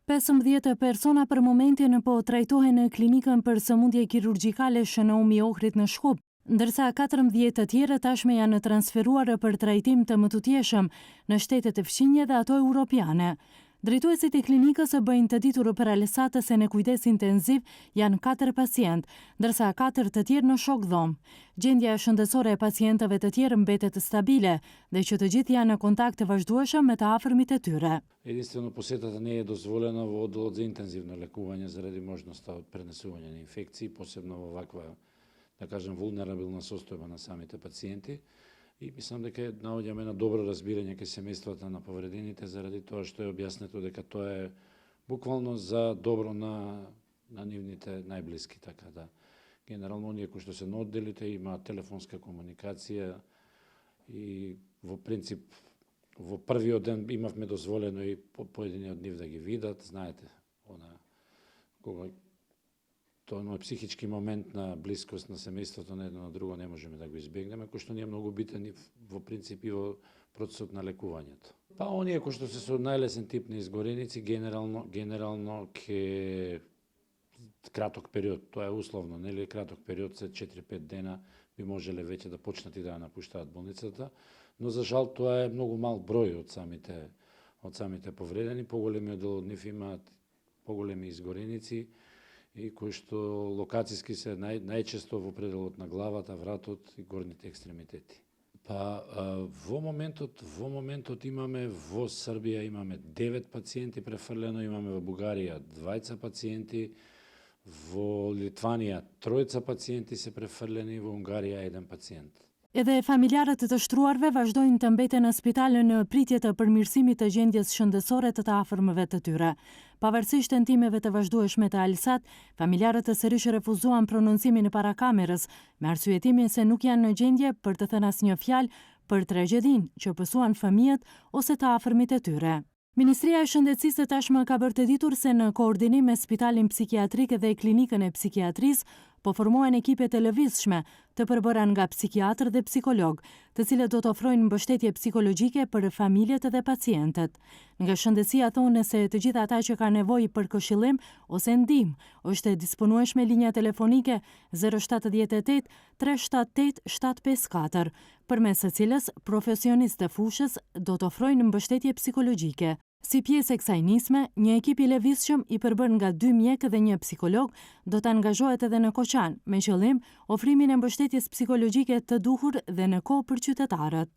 15 persona për momentin po trajtohen në klinikën për sëmundje kirurgjikale Shënomi Ohrit në Shkup, ndërsa 14 të tjerë tashme janë transferuar për trajtim të mëtutjeshëm në shtetet e fqinje dhe ato europiane. Drejtuesit e klinikës bëjnë të ditur për alesatë se në kujdes intenziv janë 4 pacient, ndërsa 4 të tjerë në shok dhomë. Gjendja shëndetësore e pacientëve të tjerë mbetet stabile dhe që të gjithë janë në kontakt të vazhdueshëm me të afërmit e tyre. Единствено посетата не е дозволена во одделот за интензивно лекување заради можноста од пренесување на инфекции, посебно во ваква, да кажем, вулнерабилна состојба на самите пациенти. И мислам дека наоѓаме на добро разбирање кај семејствата на повредените заради тоа што е објаснето дека тоа е буквално за добро на нивните најблиски, така да. Генерално оние кои што се на одделите имаат телефонска комуникација и во принцип во првиот ден имавме дозволено и поедини од нив да ги видат, знаете, кога тоа психички момент на блискост на семејството на едно на друго не можеме да го избегнеме, кој што ни е многу битен и во принцип и во процесот на лекувањето. Па оние кои што се со најлесен тип на изгореници генерално ке краток период, тоа е условно, нели краток период се 4-5 дена би можеле веќе да почнат и да напуштаат болницата, но за жал тоа е многу мал број од самите повредени, поголемиот дел од нив имаат поголеми изгореници и кои што локациски се најчесто во пределот на главата, вратот и горните екстремитети. Па во моментот имаме во Србија имаме 9 пациенти префрлено, имаме во Бугарија 20 пациенти, во Литванија 3 пациенти се префрлени, во Унгарија 1 пациент. Edhe familjarët të shtruarve vazhdojnë të mbeten në spital në pritje të përmirësimit të gjendjes shëndetësore të afërmëve të tyre. Pavarësisht tentimeve të vazhdueshme të Alsat, familjarët të sërish refuzuan prononcimin para kamerës, me arsyetimin se nuk janë në gjendje për të thënë asnjë fjalë për tragjedin që pësuan fëmijët ose të afërmit e tyre. Ministria e Shëndetësisë tashmë ka bërë të ditur se në koordinim me Spitalin Psikiatrik dhe Klinikën e Psikiatrisë po formohen ekipe të lëvizshme të përbëra nga psikiatër dhe psikolog, të cilët do të ofrojnë mbështetje psikologjike për familjet dhe pacientët. Nga shëndetësia thonë se të gjithë ata që kanë nevojë për këshillim ose ndihmë, është e disponueshme linja telefonike 078 378 754, përmes së cilës profesionistë të fushës do të ofrojnë mbështetje psikologjike. Si pjesë e kësaj nisme, një ekip i lëvizshëm i përbër nga 2 mjekë dhe një psikolog do të angazhohet edhe në Koqan, me qëllim ofrimin e mbështetjes psikologjike të duhur dhe në kohë për qytetarët.